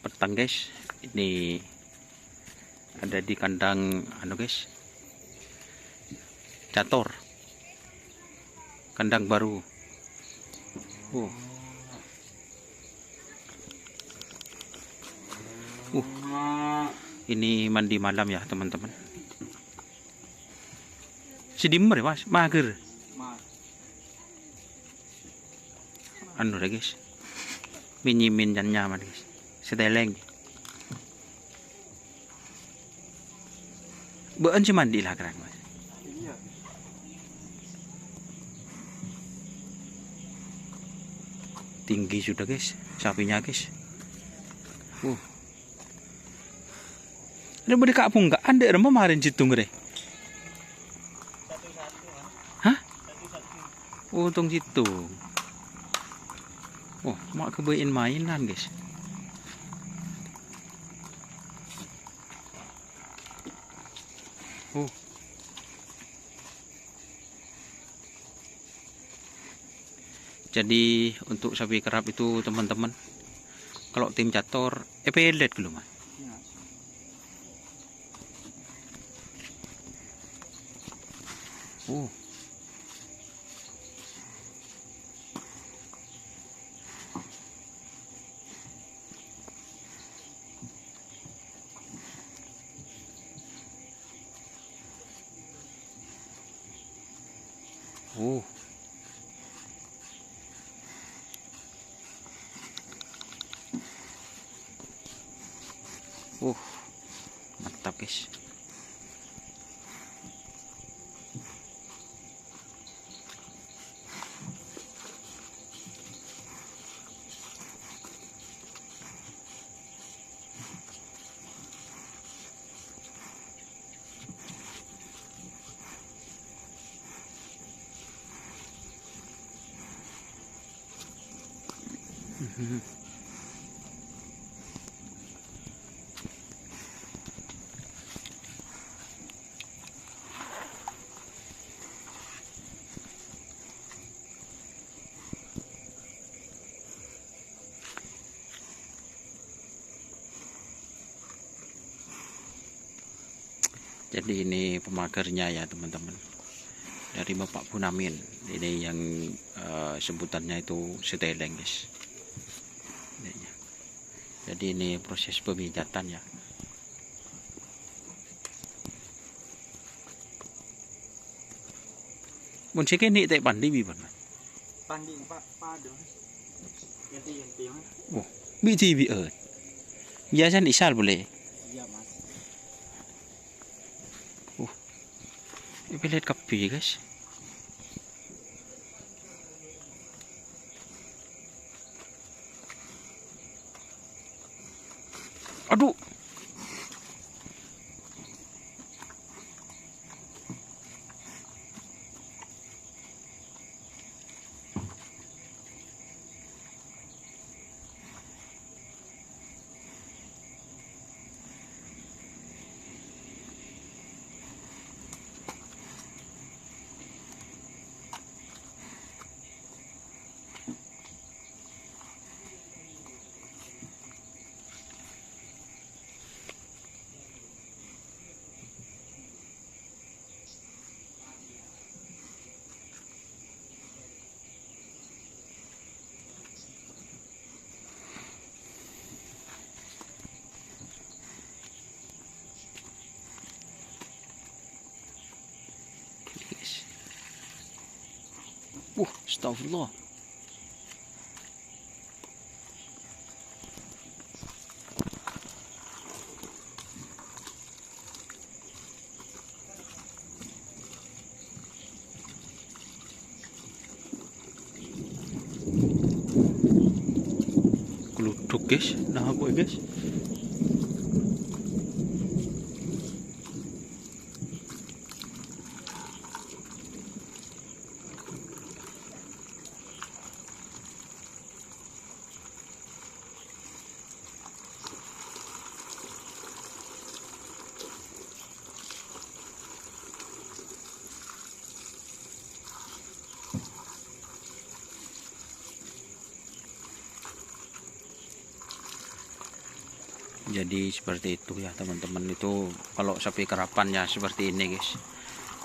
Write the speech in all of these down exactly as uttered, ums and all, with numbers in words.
petang, guys. Ini ada di kandang, anu, guys, cator, kandang baru. Uh. Uh. Ini mandi malam ya, teman-teman. Si Dimmer ya, Mas, mager. Anu deh, guys. Min-nyimin nyaman, guys. Seteleng. Ba'en sè mandi lah, kerang, Mas. Tinggi sudah, guys. Sapinya, guys. Uh. Rè bâdâ ka' bungka, andâ' remma marèn sèttong rè. Hah? Oh, tong sèttong. Oh, ma' kabâjâ'ân mainan, guys. Oh. Jadi, untuk sapi kerap itu, teman-teman, kalau tim cator, èpèlèt ghâllu, Mas. Oh. Oh. Uh, mantap, guys. Jadi ini pemagarnya ya, teman-teman. Dari Bapak Bunamin. Ini yang, eh, sebutannya itu seteleng, guys. Ini ya. Jadi ini proses pemijatan ya. Mon sè kènè' ta' pandi bi', Bân? Pandi, Pak, padâ. Ganti-ganti, Mas. Oh, bi' dhibi'ân. Biyasana isal polè. Iya, Mas. Oh. Èpèlèt kabbhi, guys. Adu. Wah, astagfirullah. Gluduk, guys. Nah, aku, guys. Jadi seperti itu ya, teman-teman. Itu kalau sapi karapan ya seperti ini, guys.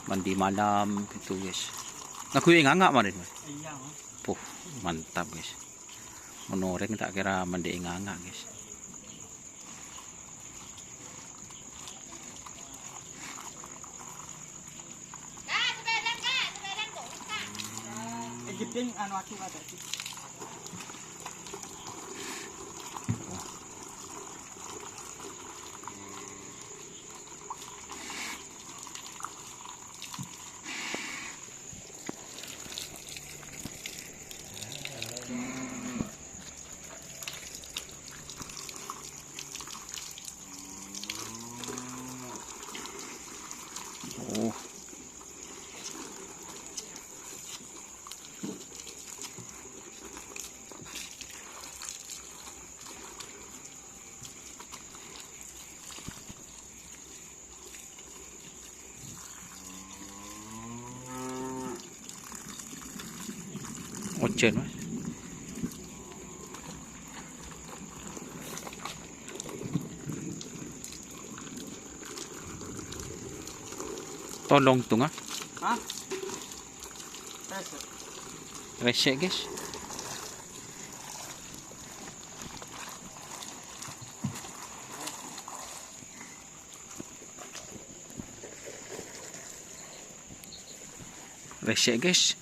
Mandi malam gitu, guys. Ngaku nganga' kemarin, Mas? Iya, Mas. Puh, mantap, guys. Menoreng tak kira mandi nganga', guys. Eh, jeding anu aku ada. Oh. Ojhân, Mas. Tolong, Tung, ah. Hah? Rèsè'. Rèsè', guys. Rèsè', guys.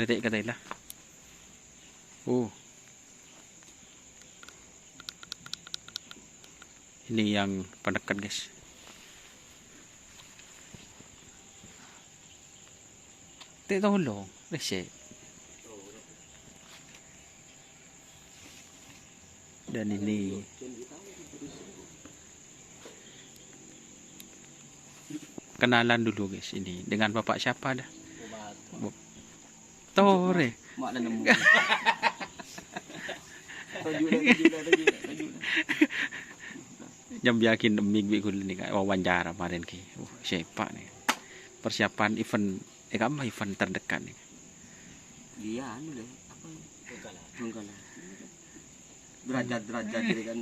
Rètè' ka tèla. Oh. Ini yang pendekat, guys. Tè tolong, rèsè'. Dan ini kenalan dulu, guys, ini dengan bapak siapa dah? Bu-, Tore. Mak nemu. Tunjuk lah, tunjuk lah, tunjuk lah, tunjuk lah. Nyambiyâghi mic bi' ghulâ nèka, wawancara marèn ki. Uh, sèpa' nèka. Persiapan event, eh, apa event terdekat nèka? Iya, anu deh, apa? Bengkala. Bengkala. Derajat-derajat jadi kan.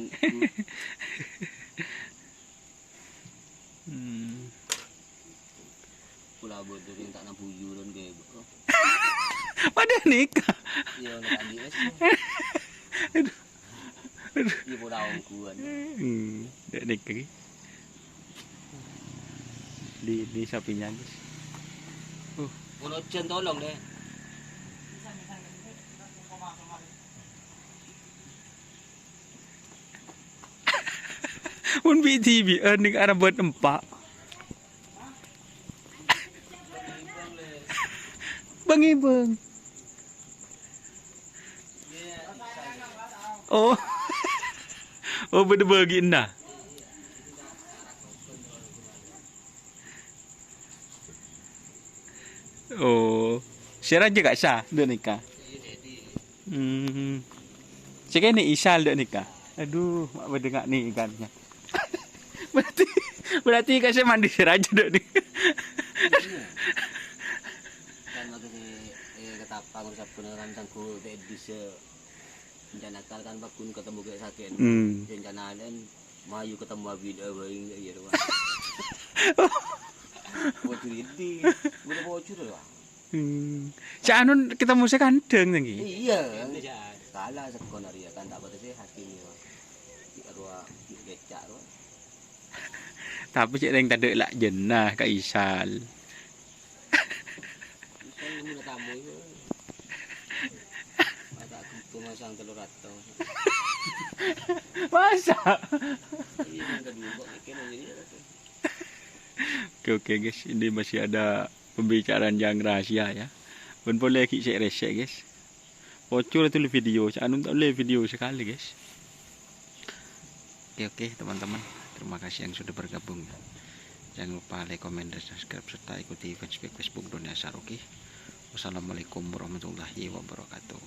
Hmm. Kula bodo ning tak nang buyuran kae, Bu. Padahal nikah. Iya, ono tadi wes. Aduh. Aduh. Iya, pola ongguan. Hmm, dek nikah ki. Di, di sapinya, guys. Uh. Kalau jen tolong deh. Mun bi' dhibi'ân nèng arabât empa'. Bâng-èbâng. Oh. Oh, bâdâ bâgiânna. Oh. Sè rajâ ka'issa' dâ' nèka. Hmm. Sè kènè' Isal dâ' nèka. Aduh, ma' bâdâ nga' nèka. Berarti, berarti ka'issa' mandi sè rajâ dâ' nèka. Kan waktu si, eh, ketapang urus apa, kan sanggup, eh, bisa. Rencana kal kan paggun ketemu kayak sakit. Hmm. Rencana lain, mayu ketemu abidâ bae, iya, iya, Pak. Bocor ini, udah bocor, Pak. Hmm. Sè anu ketemu sè kandhâng, ngghi? Iya. Kalah sekon hari ya, kan tak pada sehat ini, Pak. Di arwah, di becak, Pak. Tapè cè' rèng tadâ' la' jennah ka Isal. Isal mula tamu itu. Masa aku masang telur atau. Masa? Iya, yang kedua kok mikir ini. Oke, oke, guys, ini masih ada pembicaraan yang rahasia ya. Bân polè ghi' sè rèsè, guys. Bocor itu video, sè anu ta' ollè video sakalè, guys. Oke, oke, teman-teman. Terima kasih yang sudah bergabung. Jangan lupa like, comment, dan subscribe, serta ikuti fanspage Facebook Doni Asar, oke? Wassalamualaikum warahmatullahi wabarakatuh.